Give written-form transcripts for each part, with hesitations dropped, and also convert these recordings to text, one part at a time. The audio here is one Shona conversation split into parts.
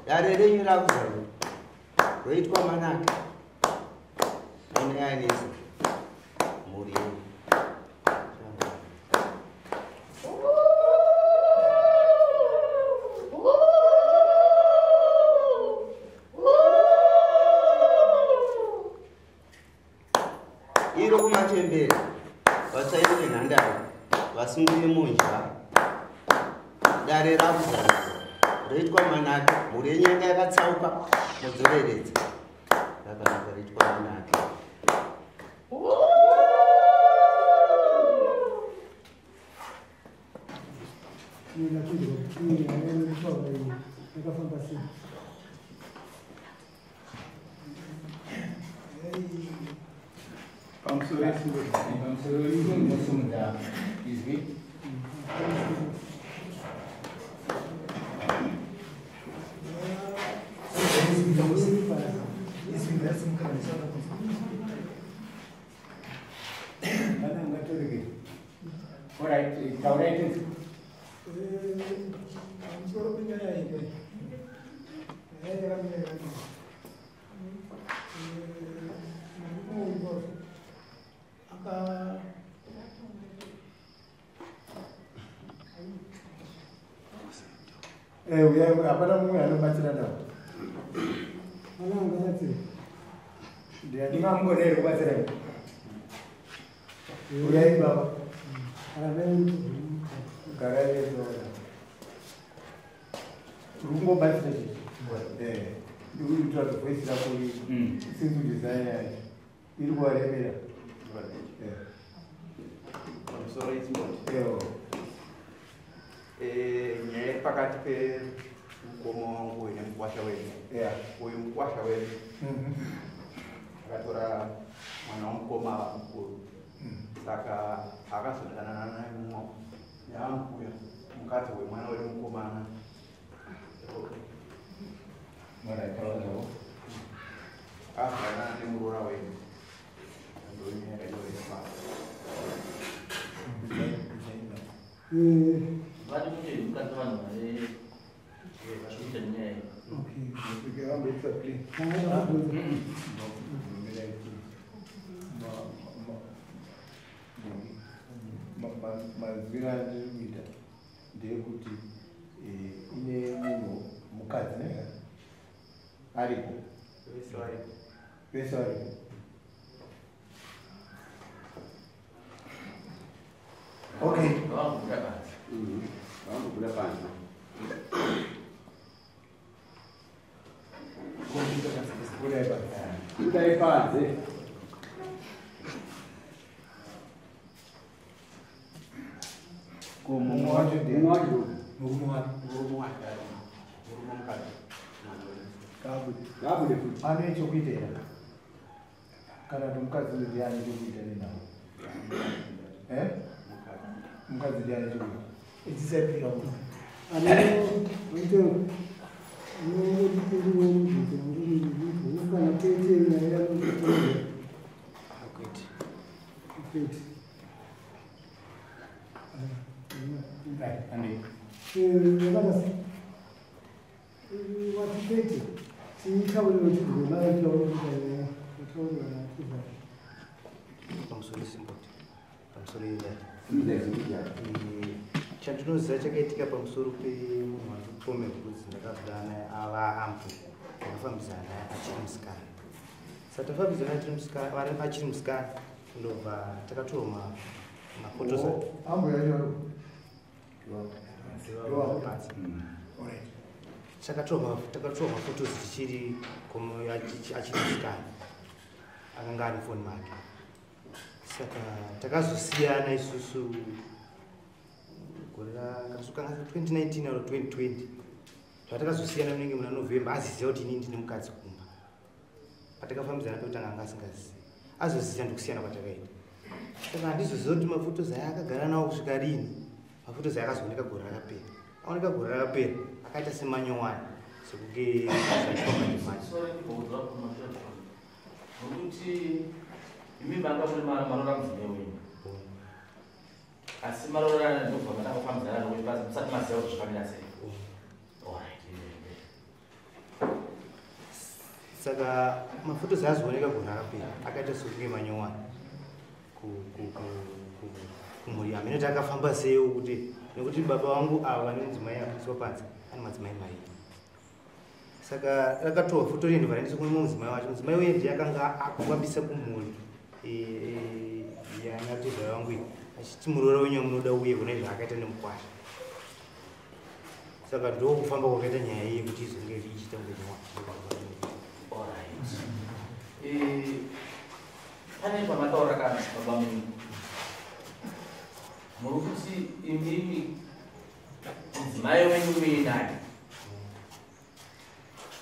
Dare renyu rakuzarura roitwa manake anoyanisa mhuri yenyu. Iro kumachembere vatsvairi venhandare vasungire munzva. Dare rakuzarura roitwa manake mhuri yenyu yanga yakatsauka mudzoreredza rakanaka roitwa manake. Yakafamba sei? Pamusoro inosimudza izwi. Kana ungatoreke. Alright, taurai tinzwe. Pamusoro penyaya iyi, nyaya yakamira yakadai. Murume uyu aka Uyai, hapana mumwe anobatsira nawo. Ana angabatsira. Ndiani mamugona here kubatsira? Uyai baba. Garai vedu. Uri kungobatsira chii? Ndiri kuitira kuti voice rako since design yacho iri kuvaremera. Pamusoro ichingoti. Nyaya iri pakati pemukoma wangu nemukwasha wedu. Uyu mukwasha wedu akatora mwana wamukoma mukuru. Saka akazodanana naye neamukuya mukadzi wemwana wedu mukomana. Akazodanana nemuroora wedu. Ndonyaya yakaipa. Vati kuti mukadzi vanhu vari vachikuita nenyaya iyi. Mazwiro andiri kuita ndeyekuti ine munhu mukadzi ne aripo. Vese varipo. Okay. Vambobuda panze. Vambobuda panze. Budai panze. Budai panze. Mumwe wacho ndiye. Mumwe wacho. Murume wake. Murume wake. Murume mukadzi. Ngabude. Ngabude futi. Ane chokuita here? Kana kuti mukadzi uyu ndiye ane chokuita nenhau? Mukadzi ndiye ane chokuita. Edzisai munhu. Ane kana tete nyaya yanokuita. Akwete. Akwete. Right, andi. Yakadasi. Wati tete. Titaure kuti gona taure kuti nyaya. Taure kana Pamusoro simboti. Pamusoro idai. Chandinoziva chakaitika pamusoro pemunhu wandipomera kuti ndakazodana naye ava ambu ndakafambidzana naye achiri musikana. Saka tafambidzana naye achiri musikana ndobva takatorwa mafotos. Ambu yacho takatorwa mafotos tichiri achiri musikana akanga ari mufoni make. Saka takazosiyana isusu gore ra 2019 or 2020. Zvatakazosiyana munenge muna November aziziva kuti inini ndine mukadzi kumba. Patakafambidzana pekutanga anga asingazivi. Azoziva ndokusiyana kwatakaita. Saka handizoziva kuti mafotos aya akagara nawo kusvika rini. Mafotos aya akazooneka gore rakapera. Aoneka gore rakapera akaita semanyowani sekunge zvaitwa manje manje. Sorry, ndibvunza kumashure. Nokuti imi manga mune marora mudzimai wenyu. Asi maroorana ndobva matanga kufambidzana nokuti musati maziva kuti zvakamira sei. Alright. Saka mafotos azooneka gore rakapera akaita sekunge manyowani kumhuri amene takafamba seiwo kuti nekuti baba vangu ava nemudzimai akaiswa panze ane madzimai mairi. Saka rakatorwa foto riye ndobva raendeswa kune mudzimai wacho. Mudzimai uye ndiye akanga akufambisa kumhuri yanatezvara vangu iyi achiti muroora wenyu munoda uye kune zvaakaita nemukwasha. Saka ndokufamba kwakaita nyaya iyi kuti izonge ichiita kunge nyowani. Alright. Pane pamataura kana baba mungu muri kuti imimi mudzimai wenyu muinaye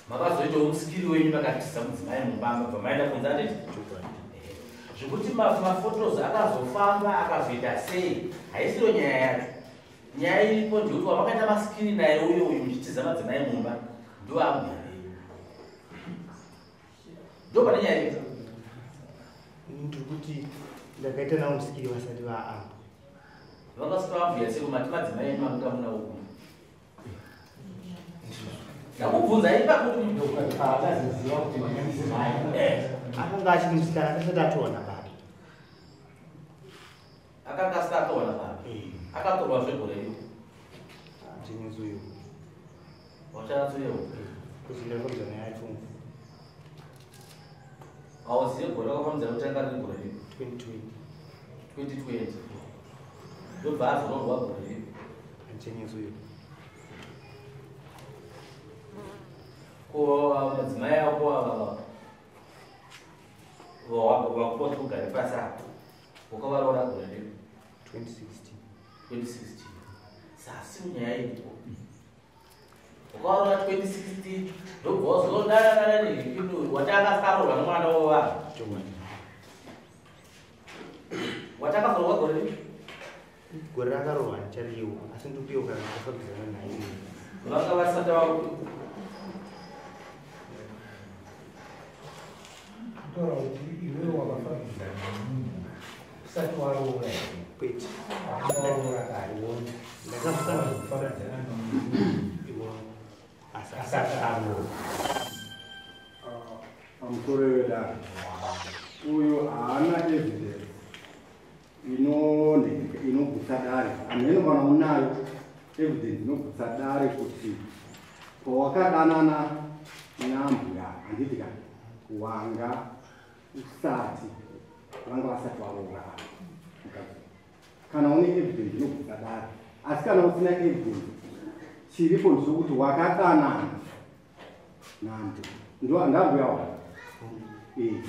makazoitawo musikiri wenyu makatisa mudzimai mumba mabva maenda kunze anditi zvekuti mafotos akazofamba akazoita sei haisiro nyaya yacho. Nyaya iripo ndekuti wamakaita masikiri naye uyo uyu muchitiza madzimai mumba ndo ambuya venyu. Ndo pane nyaya iripo. Ndiri kuti ndakaita navo musikiri vasati vaamba. Vangasvika vambuya sei mati madzimai enyu anga muna uku. Ndakubvunza ipapo kuti Paakazoziva kuti ndine mudzimai. Akanga achiri musikana akasati atowana baba. Akanga asati atowana baba. Akatorwa zvegore ripi? Chinyezuyo. Wachanatsoyeuka. Kuti ndakafambidzana naye ari form. Hauzive gore rakafambidzana kuti ranga riri gore ripi? 2020. 2020. Ndobva azoroorwa gore ripi? Chinyezuyo. Ko madzimai ako ava wakupoti kugare pasi apa wakavaroora gore ripi? 2016. 2016. Sasi nyaya iripo. Wakaroora 2016 ndobva wazodanana nehipi watanga akaroorwa nemwana wavanhu. Watakaroorwa gore ripi? Gore rakaroorwa handichariwo asi ndikuyeuka ndakafambidzana naye. Vanga vasati Kutaura kuti iwewe wakafambidzana nemunhu usati waroora here? Kwete. Hauna waroora kare. Ndakafambidzana nemunhu asati aroora. Pamusoro wedare uyu haana evidence inogutsa dare. Hameno kana unayo evidence inogutsa dare kuti pawakadanana nambuya handiti kana wanga usati vanga vasati varoora mukadzi. Kana une evidence inogutsa dare, asi kana usina evidence chiripo ndechekuti wakadanana nambuya ndambuya wako.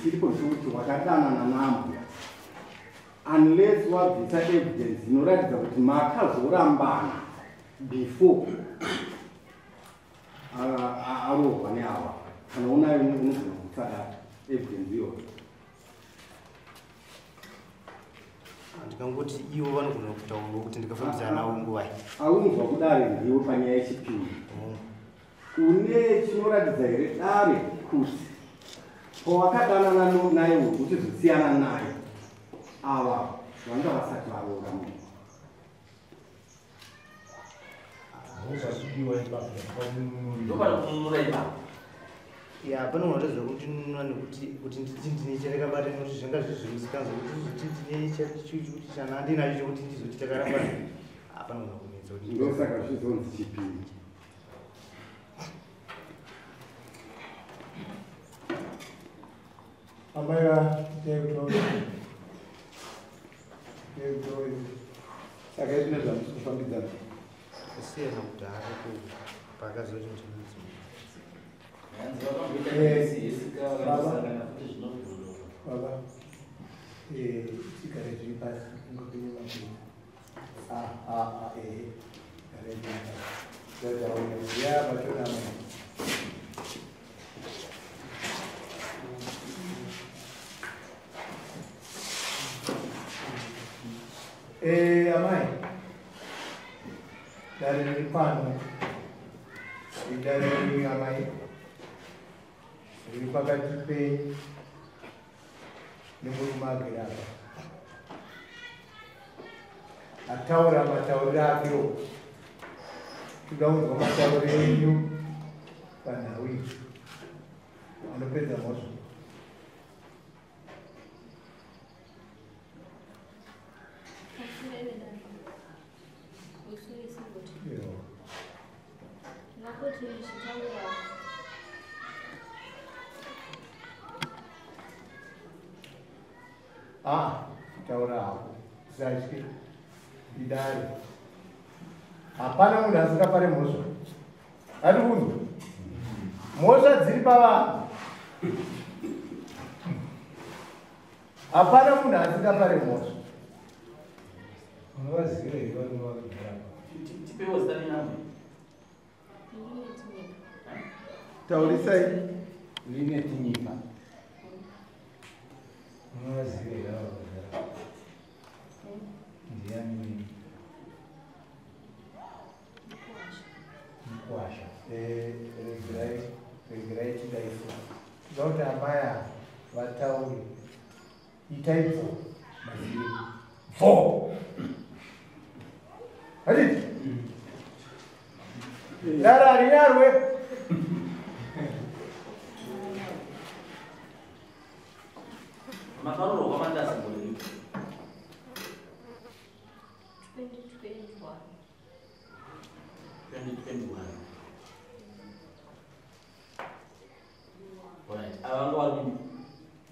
Chiripo ndechekuti wakadanana nambuya unless wabvisa evidence inoratidza kuti makazorambana before aroorwa neava. Kana unayo unogona kugutsa dare evidence iyoyo. Ndikangoti ivo vanogona kutaura kuti ndikafambidzana navo nguvai. Aunzwa kudare ndiwe panyaya yechipiri. Une chinoratidza here dare kuti pawakadanana naye uchizosiyana naye ava vanga vasati varoora munhu. Ndopane kununura ipapo. Ya panogona kutaridza kuti ndinunura nekuti kuti nditi ndine chatakabata nekuti zvanga zviri zvemusikanzwa kuti ndizoti ndine kuti chana handinacho chekuti ndizoti takarambana. Panogona kunetsa kuti ndosaka zvizonzi chipiri. Amai vateutauri Saka izvi nezvamusi kufambidzana. Kusiyana kudhara pakazoti ndinozi. Hanzi vakamboita yesika vakasangana futi zvinobvunzwa. Baba, tigare zviri pasi ingopinye mapinda. Gare zviri pasi. Ya vatona amai. Amai, dare riri pano, idare riri amai, riri pakati penyu nemurume agere apa. Ataura matauriro akewo. Toda kunzwa matauriro enyu panhau iyi. Anopedza mhosva. Taura hako, usatye, idare. Hapana munhu asingapare mhosva. Ari kunzwa? Mhosva dziri pavanhu. Hapana munhu asingapare mhosva. Unovaziva here vanhu vakagara apa? Tipewo zita nenhamba. Taurisai. Lineti Nyika. Unovaziva here ava vakagara apa? Ndiani? Mukwasha. Regerai chidaiso. Toda kuti amai ava vataure. Itai bvo. Mazive. Bvo. Handiti? Dare harinyarwe. Makaroorwa kwaMandasi gore ripi? 2021. 2021. Alright. Ava vanga vari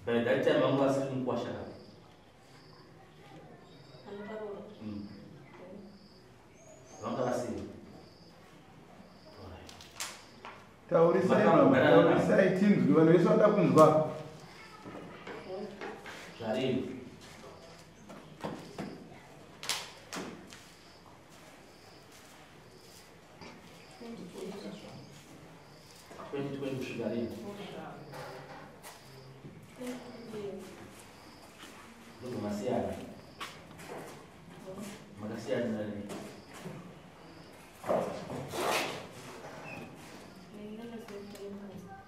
by that time vanga vasiri mukwasha ka? Anokaroora. Vanga vasiri. Alright. Taurisai, Makambodanana navo. taurisai tinzwe, vanhu vese vanoda kunzwa. Zvarini? kusvika rini? Ndobva masiyana. Makasiyana nani?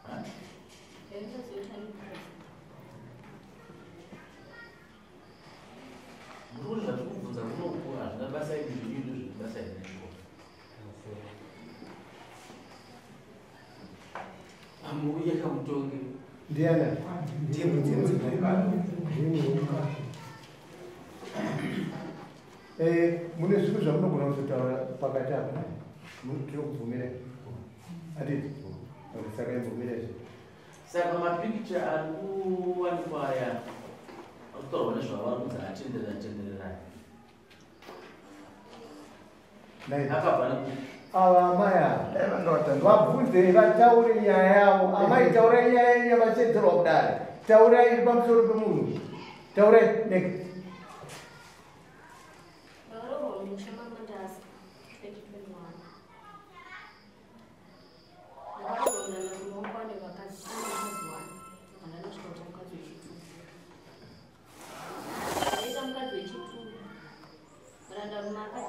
Ha? Muri kuti zvatiri kubvunza kunoku hazvina basa iri zvinyu ndozvine basa here nechikoro. Amuuye kamutongi. Ndiani? Ndiye mudzimai. Mune zvinhu zvamunogona kuzotaura pakati apa. Tinokubvumirai. Handiti? Okay, saka imbomira izvi. Saka mapikicha ari kuwanikwa aya ari kutaurwa nezvavari kunzi atenderera tendererani. Nai. Akabva nekupi? Ava amai ava. Dai vanga vatanga. Vabvunzei vataure nyaya yavo. Amai taurai nyaya yenyu yamachedzerwa kudare. Taurai iri pamusoro pemunhu. Taurai next. Ndakaroorwa mumusha maMandasi 2021. Ndakaroorwa murume wangu ane vakadzi, ane mukadzi one. Ndobva ndanosvika kuita mukadzi wechitwo. Ndaita mukadzi wechitwo. Murandarume akati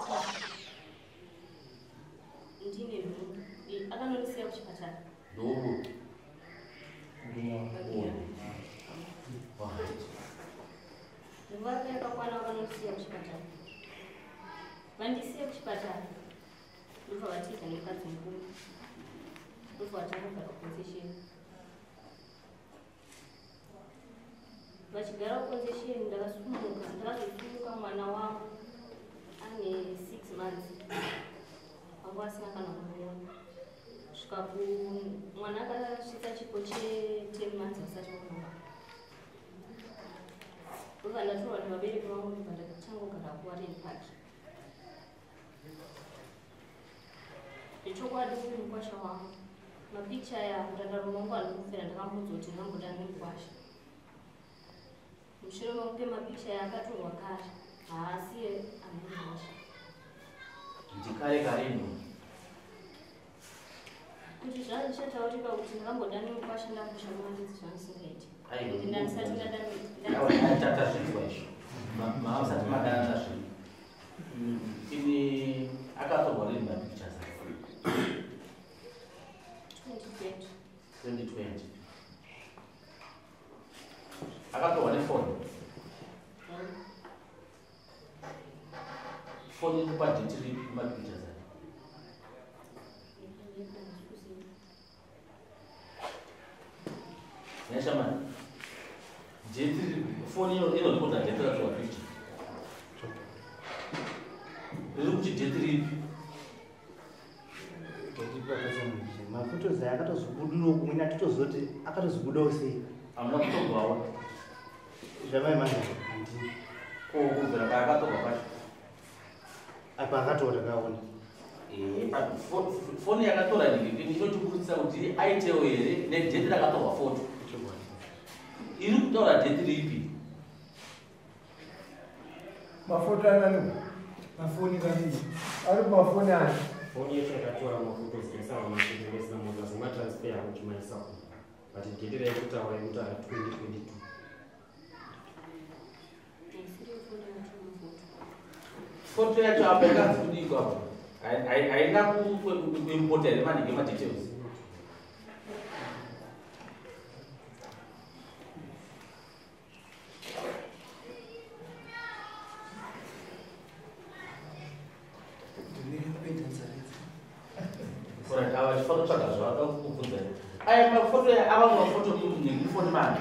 ndine nhumbu. Akanondisiya kuchipatara. Ndoku. Bagira. Nguva yake yakakwana vakanondisiya kuchipatara. Vandisiya kuchipatara. Ndobva vatiza nemukadzi mukuru. Ndobva vatanga kugara kuconcession. Vachigara kuconcession ndakasumuka, ndakazosumuka mwana wangu ane 6 months. Wangu asina kana kumuona. Svika ku mwana akasvitsa chipo che 10 months asati wamuona. Ndobva ndatorwa nevabereki vangu ndobva ndatanga kugara kuWarren Park. Zvechokwadi uri mukwasha wangu. Mapikicha aya murandarume wangu andikufira ndakamuudza kuti ndingangodana nemukwasha. Mushure mekunge mapikicha aya akatorwa kare, haasi ane mhosva. Ndikare kare ino. Kuti zvazvichataurika kuti ndakambodana nemukwasha ndamusha kumandidzi zvandisingaiti. Aiwa. Ende ndandisati ndadana. Aiwa, tazvinzwa izvo. Mamusati madana tazvinzwa. Ini akatorwa rini mapictures aya? 2020. 2020. Akatorwa nefoni. kupa date ripi kumapictures aya? Neshamani, date foni inorekodha date ratorwa picture. Riri kuti date ripi? Mafotos aya akatozobudiwo kumwe, atitozoti akatozobudawo sei. Hamuna kutorwawo? Zvamai manje handini. Ko kubvira paakatorwa pacho? Apa akatora takaona. Foni yakatora inotiburitsa kuti aitewo here nedheti rakatorwa foto. Iri kutaura dheti ripi? Mafoto anani? Mafoni kanini? Ari kumafoni ani? Foni yetu yakatora mafotos tikaisava matengesina munhu azomatransfer akuchimaisa ku. But dheti raikutaura ikutaura 2022. Foto yacho apa yakanzi kudii apo? Haina kuimpota here manhingi madetails? Ava chifanira kutsvaga zvavada kubvunza. Aya mafoto ava mafoto nemufoni mani.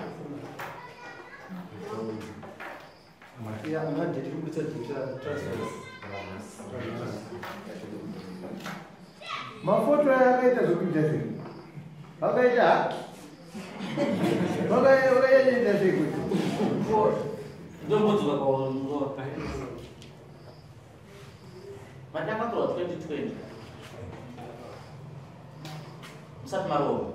Mafoto aya akaita zvekuita sei? Vakaita vakanyanyaita sei kuti? Ndombodzoka kwaunguva. Matakatorwa 2020. Musati maroorwa.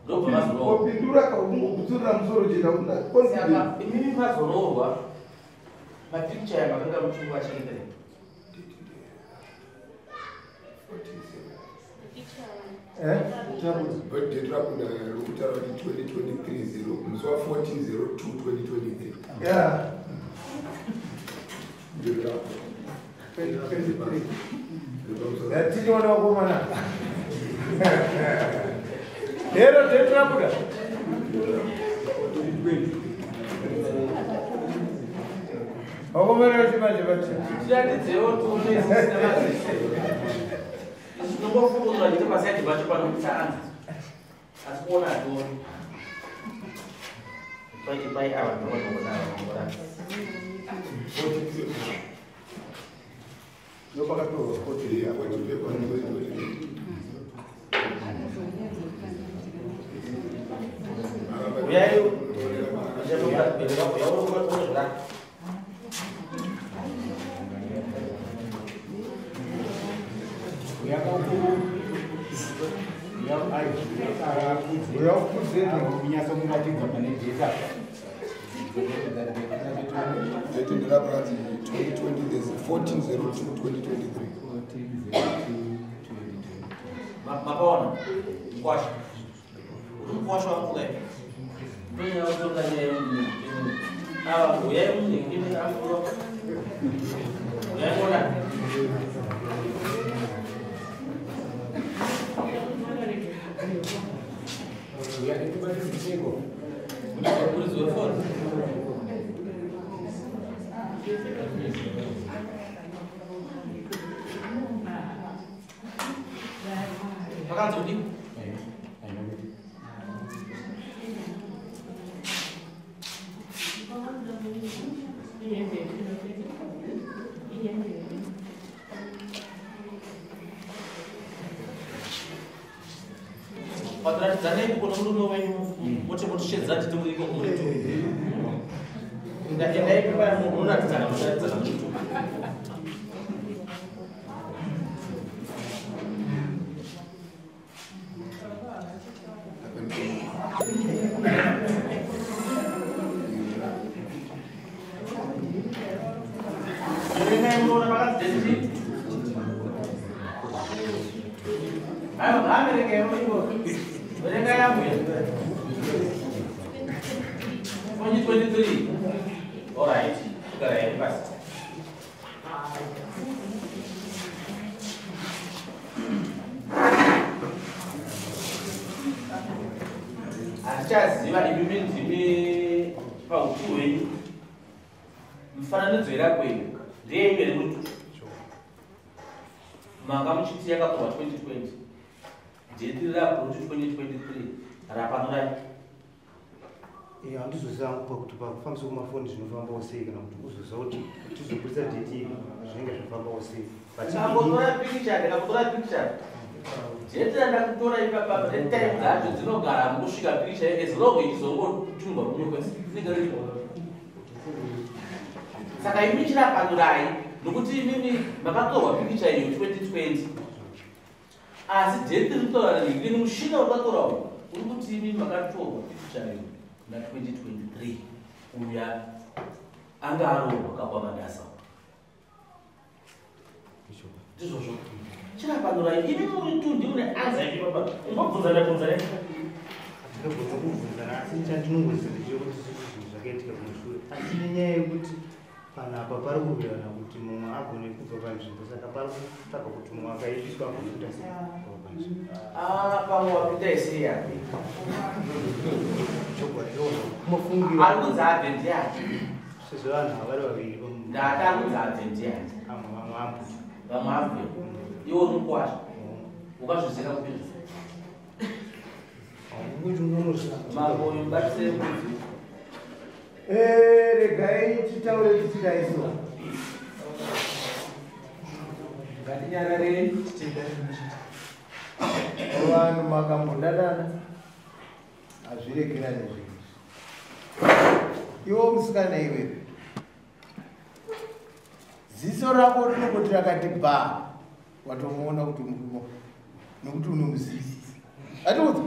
Ndobva mazoroorwa. Kupindura kungokutsurira musoro chete hakuna confidence. Saka imimi mazoroorwa mapicture aya makanga muchingowachengetera. Date rabuda rokutaura kuti 2023 musi wa 14 02 2023. Yeah. Date rabuda. 2023. Yatinoona vakomana. Hero date rabuda. Vakomana vachimanje vati. Tiratidzewo tione sisi. Tinongofunga kuti pasaidi pacho panokuta anzi. Asi kuona hationi. Pai ava ndinoona ava. Ndopakatorwa foto. Yeah, 2023. Uyai unyatsomuratidza pane data. Date nderabuda 2020 there's 14 02 2023. Mapaona mkwasha. Uri mukwasha wangu kai. Ndonyanya kutonga nyaya yemunhu. Ava uyai munhu imi amuro. Uyai muona. Muridzi wefoni. Pakanzi kudii? Patiratidzanei kuno murume wenyu muti mutishedza titi muriko muritu. Endai paya munoratidzana munoratidzana muritu. Verengai munoona pakanzi date. Aiwa, ngaaverenge ivo. Verengai yambuya. 2023. All right. Garai pasi. Hatichaziva imi ndimi paukuru hwenyu. Mufananidzo iri kwenyu. Ndeyenyu here muri two? Manga muchiti yakatorwa 2020, date rapo kuti 2023 rapanurai. Handizoziva hangu pakuti pakufambisa kwemafoni zvinofambawo sei, kana kuti uzoziva kuti tizobudisa date iri zvinenge zvafambawo sei. Ndikakutora picture, ndikakutora picture, date randakutora ipapa netime dzacho dzinogara mukusvika picture, as long ichizongotumwa kumwe kwese inenge riripo. Saka imi chirapanurai, nokuti imimi makatorwa picture iyo 2020, asi date riri kutaura nini, mushina wakatora uyu uri kuti imi makatorwa picture iyo na 2023, uya anga aroorwa kakwaMandasa. Ndizvozvo, chirapanurai. Imi muri two, ndimune anza yenyu papa, ungobvunzana bvunzana. Ndinogona kubvunzana, asi chandinongoziva ndechekuti zvinhu zvakaitika kumashure, asi nenyaya yekuti panapa pari kurwirana kuti mumwe agone kubva panzvimbo, saka pari kutsvaga kuti mumwe akaipiswa agone kuita sei kubva panzvimbo. Ah, pamwe wapinda isiri yake. Chokwadi, mafungiro. Ari kunzi abve ndiani? Sezvo vanhu havari vaviri. Ndati ari kunzi abve ndiani? Vamwe ambo. Vamwe abve. Iwe uri mukwasha, ukazvizira kupinza mambo uyu, batisei mudzi. Regai titaure tichidai so, ngatinyararei. Vanhu makambodadana, hazviregerane zvinhu. Iwo musikana iwe, ziso rako rinongoti rakati bha, watomuona kuti murume, nokuti unomuzivisisa. Atiudza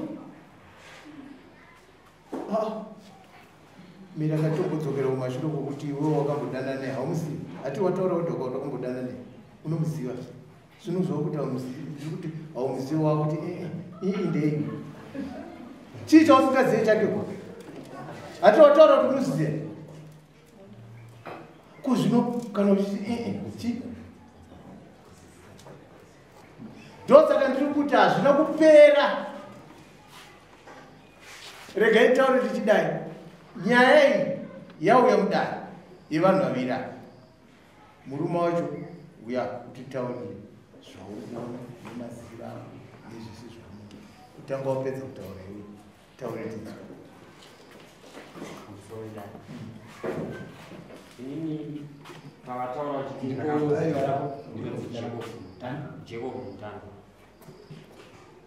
mira, katombodzokera kumashure kwokuti iwe wakambodana naye, haumuzivi. Ati wataura kuti wakambodana naye, unomuziva. Zvinozva kuti haumuzivi, kuti haumuzivi, wakuti ii ndei chii chausingazivi chake kwa? Ati wataura kuti unoziziva kuzvino, kana uchiti chii? Ndosaka ndiri kuti hazvina kupera. Regai taure tichidai, nyaya iyi yauya mudare yevanhu vaviri ava. Murume wacho, uya utitaurire zvauri kuona nemaziviro ako nezvese zvaunoona. Kutanga wapedza kutaura iwe, taure tinzwa. Inini pavataura kuti Jacob Mutando.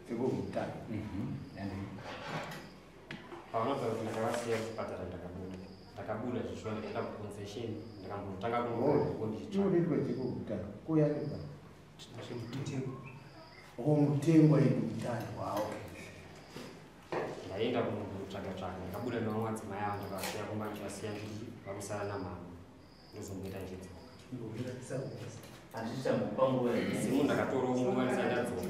Jacob Mutando. Pavanotaura kuti ndakavasiya kuchipatara, ndakabuda, ndakabuda zvishuwa, ndikaenda kuconcession, ndakambotanga kundichitsvaka. Unoitwa Jacob Mutando koyanibva o Mutengwa ini Mutando wao. Ndaenda kunotsvaga tsvaga, ndakabuda nevamwe madzimai avo, ndakavasiya kumba, ndichivasiya ndiri vakusara namama, ndozomboita ndichidzoka. Handichambopa nguva. Simu ndakatorawo nguva ndisati ndadzoka,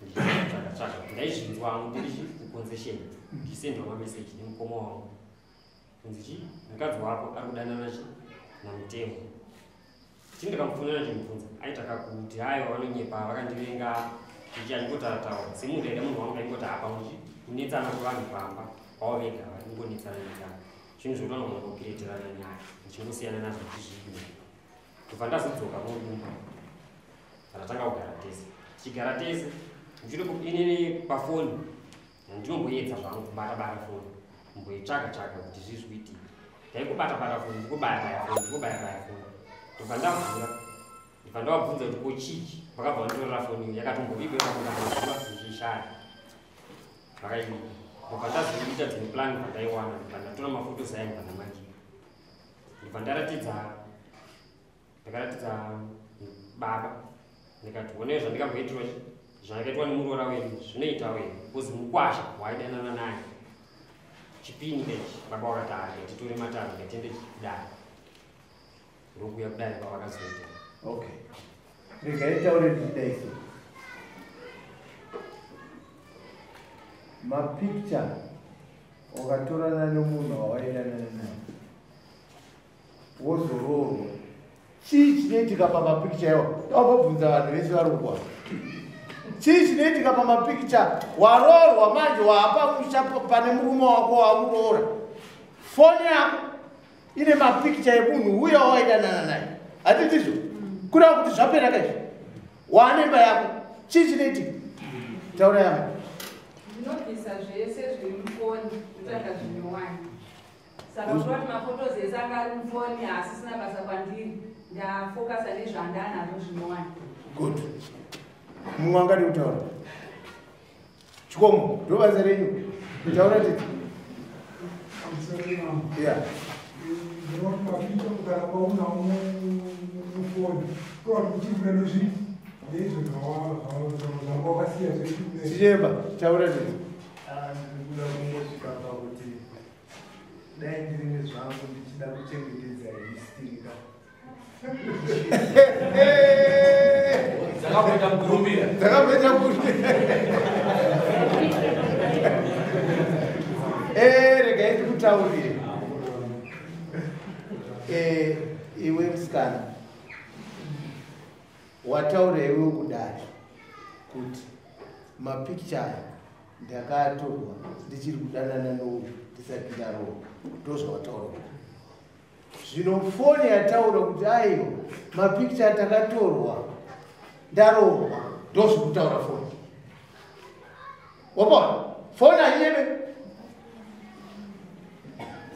ndichitsvaga tsvaga. Ndaizvinzwa hangu ndiri kuconcession, ndichisendwa mameseji nemukoma wangu kunzi chi mukadzi wako ari kudanana chi naMutemo chi. Ndikamufonera ndichimubvunza, aita kakuti haiwa, vanonyepa, vakandivenga, ichi achingotaura semunhu aida munhu wangu. Aingoti apa muchi kunetsana kwevanhu pamba kwavo vega, vari kungonetsana netsana zvinhu zvokuti vanogona kukireterana nyaya, ndichingosiyana nazvo ndichizviiwa. Kubva ndazodzoka kumudumba, ndatanga kugara tese, tichigara tese ndichiri inini pafoni ndinomboedza zvangu kubata bata foni, kumboitsvaga tsvaga kuti zvii zvikuitika. Ndaingobata bata foni, ndingobaya baya foni, ndingobaya baya foni. Ndobva ndavhura, ndibva ndavabvunza kuti ko chichi. Vakabva vanditorera foni iyo, yakatombovigwa ipapo, ndichiishaya, vakaiviga. Ndobva ndazoita dzimwe plan, ndibva ndaiwana, ndibva ndatora mafotos aya, ndibva ndamajika, ndibva ndaratidza, ndakaratidza baba, ndikati honei zvandikamboitirwa, zvandakaitwa nemuroora wedu, zvinoita wenu kuzi mukwasha waidanana naye chipini kechi. Baba wakati ake titore matanho, ngatende kudai, ndokuya kudai kwavakazoita. Okay, regai taure tichidai so, mapicture wakatorana nemunhu wawaidanana naye, wozoroorwa, chii chinoitika pamapicture iwa? Ndambobvunza vanhu vese vari kukwana, chii chinoitika pamapicture? Waroorwa manje, waapa musha pane murume wako wamuroora, foni yako ine mapicture emunhu uya wawaidanana naye. Hatitizvo kureva kuti zvapera kaizvi, waane imba yako, chii chinoitika? Taura yama. Ndinobvisa zvese zviri mufoni, ndotsvaga zvinyowani. Saka kureva kuti mafotos ese anga ari mufoni haasisina basa kwandiri, ndafokasa nezvandanazvo zvinyowani. Good. Mumwe angadi kutaura? Chikomo, ndo basa renyu, taura titi. Yeah. Ndinoti mapicha kugara kwaunawo mufoni kuva kuchikuda ndozvii ndezvo zvanga wakasiya. Chichemba, taura titi. Ndikuda kungosvika pakuti dai ndiri zvangu ndichida kuchengetedza history ka. Dzakamboita mukurumbira. Dzakamboita mukurumbira. Regai ndikutaurire. Iwe musikana, wataura iwe kudai kuti mapikicha aya ndakatorwa ndichiri kudanana nouyu ndisati ndaroora, ndozvawataura. Zvino foni yataura kuti aiwa, mapikicha atakatorwa ndaroorwa, ndozvikutaura foni. Wapona? Foni hainyebe.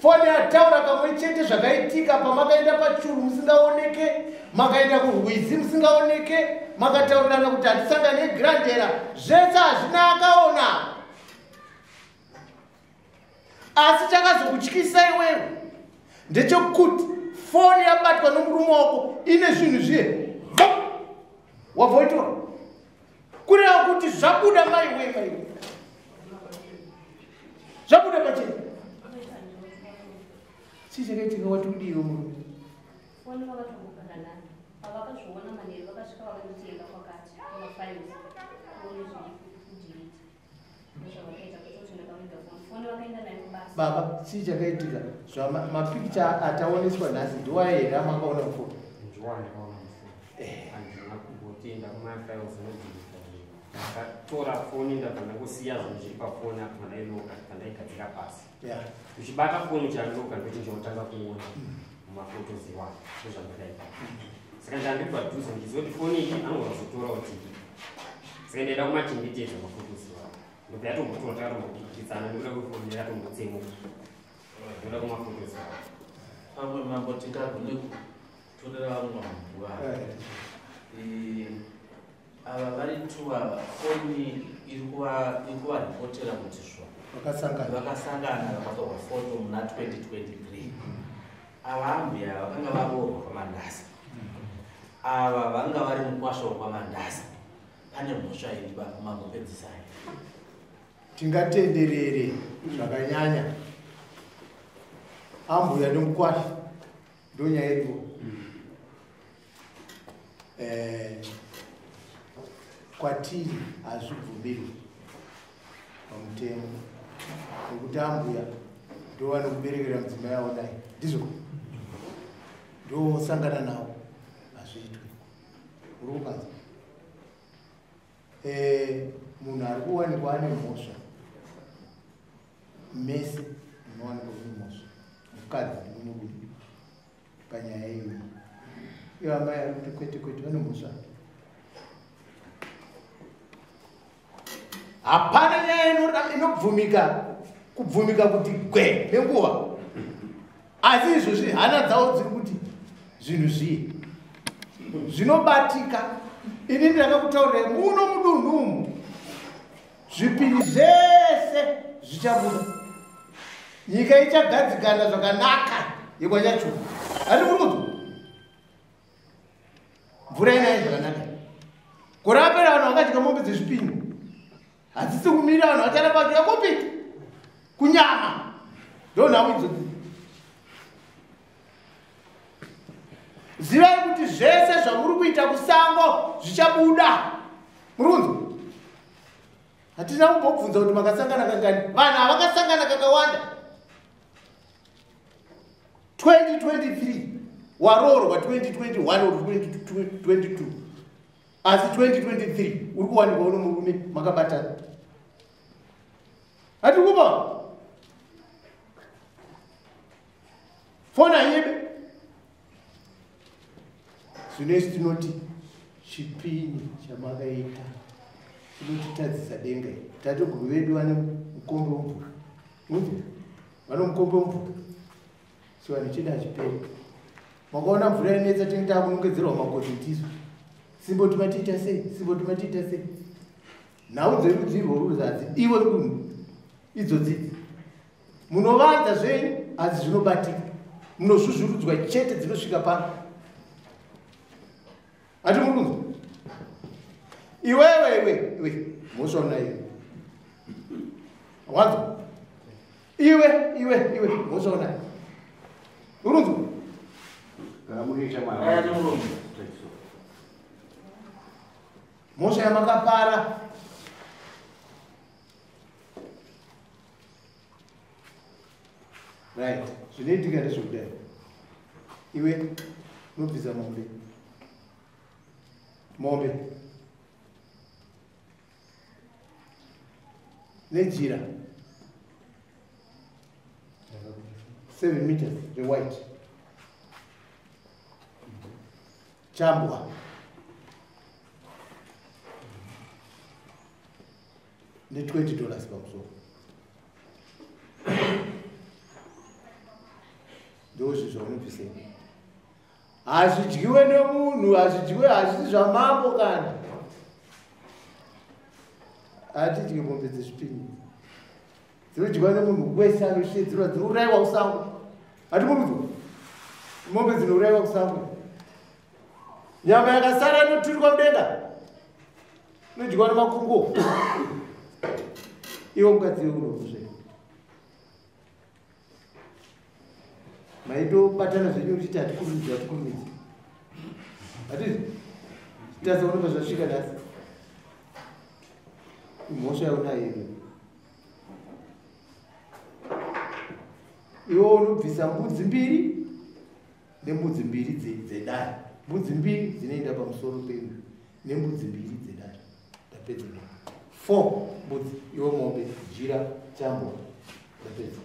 Foni yataura kamwe chete zvakaitika pamakaenda pachuru musingaoneke, makaenda kurwizi musingaoneke, makataurirana kuti hatisangane grandera, zvese hazvina akaona. Asi chakazokutyisa iwewe ndechekuti foni yabatwa nomurume wako ine zvinhu zviye, wabva waitora, kureva kuti zvabuda maiwe, maiwe, zvabuda pachena. Chii chakaitika? Wati kudiiwe murume? Foni vakatongogara nani, pavakazviona manheru vakasvika vakanditenga kwakati kumafiles one zviri ndozvavakaita kuti ndakaviga foni. Foni vakaenda nayo kubasa. Baba, chii chakaitika? Mapikicha ataoneswa nhasi ndiwaya here amakaona mufoni? Ndiwa ndakaona mufoni. Handina kumbotenda kumafiles nodelete. Ndakatora foni, ndabva ndangosiya zvinhu zviri pafoni apa, ndailoka, pandaigadzira pasi. Uchibata foni uchaloka, ndochinja kutanga kuona mafotos iwayo, ndozvandakaita. Saka ndandiri padhuze ndichiziva kuti foni iyi anogona kuzotora kuti, saka ndaida kumachengetedza mafotos iwayo. Ndobva yatombotora, takatombopikisana nekuda kwefoni, yakatombotsemuka nekuda kwemafotos iwayo. Pamwe mambo tingagone kutorera vamwe vanhu nguva. Ava vari two ava, foni iri kuvaripotera kuti zvo vakasangana, vakasangana vakatorwa foto muna 2023. Ava ambuya vakanga varoorwa kwaMandasa, ava vanga vari mukwasha wekwaMandasa. Pane mhosva iri mambopedzisai. Tingatenderere zvakanyanya. Ambuya nemukwasha ndonyaya iripo. Kwatiri hazvibvumirwi pamutemo nekuti ambuya ndo vanokuberekera mudzimai avo, dai ndizvo ndosangana navo, hazviitwi. Uri kupanza munhu ari kuwanikwa ane mhosva, mese munowanikwa kune mhosva, mukadzi nemurume panyaya iyoyi. Ivo amai ari kuti kwete kwete, vane mhosva. Hapana nyaya inobvumika kubvumika kuti gwe nenguva, asi izvozvi hana dzavo dziri kuti zvinhu zviye zvinobatika. Ini ndakakutaurirai muno mudunhu umu, zvipini zvese zvichabuda, nyika ichagadzikana zvakanaka yekwanyachuka. Hati muri kudzwa mvura inaye zvakanaka. Gore rapera vanhu vakadya mombe dzezvipini, hadzisi kumira, vanhu vacharamba vachida kupi kunyama, ndo nhau idzodzi. Zivai kuti zvese zvamuri kuita kusango zvichabuda. Muri kunzwa? Hatina kumbobvunza kuti makasangana kangani. Vanhu havakasangana kakawanda. 2023 waroorwa, 2021 or 2022, asi 2023 uri kuwanikwa uno murume makabatana. Hati kupa foni hainyebe. Zvino isu tinoti chipini chamakaita chinotitadzisa denga iri. Tateguru vedu vane mukombe wemvura. Unzwa? Vane mukombe wemvura. Chivanhu chedu hachiperi. Makaona mvura inetsa tinenge takunongedzerwa magodzi ndisu. Simboti matiita sei? Simboti matiita sei? Nhau dzerudzi irworwu hadzidiwe kunhu idzodzidzi. Munovanza zvenyu asi zvinobatika. Munozvuzvurudzwa chete dzinosvika pano. Hati muri kunzwa? Iwewe iwe iwe mhosva unayo. Wanzwa? Iwe iwe iwe mhosva unayo. Uri kunzwa? Mhosva yamakapara. Right, zvinoitika ndezvekudai. Iwe unobvisa mombe. Mombe. Nejira. 7 meters, the white. Chambwa. Ne $20 pamusoro. Ndozvo zvaunobvisei. Hazvidyiwe nemunhu, hazvidyiwe, hazvisi zvamambo kana. Hatidye mombe dzezvipini. Dzinodyiwa nemunhu wese anoshedzerwa, dzinourayiwa kusango. Hatimurudzwa. Mombe dzinourayiwa kusango. Nyama yakasara inoturikwa mudenga. Inodyiwa nemakungo. Iwe mukadzi unozve. Maitobatana zvenyu uchiti hatikurumidzi, hatikurumidzi. Hatizi? Tazoona pazvasvika nhasi. Mhosva yaunayo iwe. Iwe unobvisa mbudzi mbiri nembudzi mbiri dzedare. Mbudzi mbiri dzinoenda pamusoro penyu nembudzi mbiri dzedare. Ndapedza. 4 mbudzi, iwe mombe, jira, chambo. Ndapedza.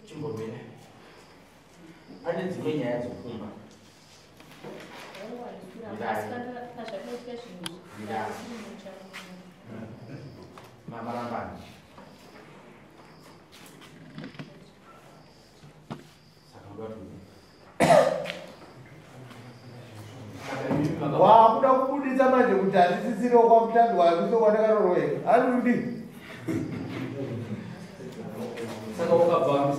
Chimbomira. Pane dzimwe nyaya dzokumba. Mamarambani. Wakuda kubudisa manje kuti handisisiriwo kwamutambi wakuso kwandakaroorwa. Ari kudii? Saka wakabva.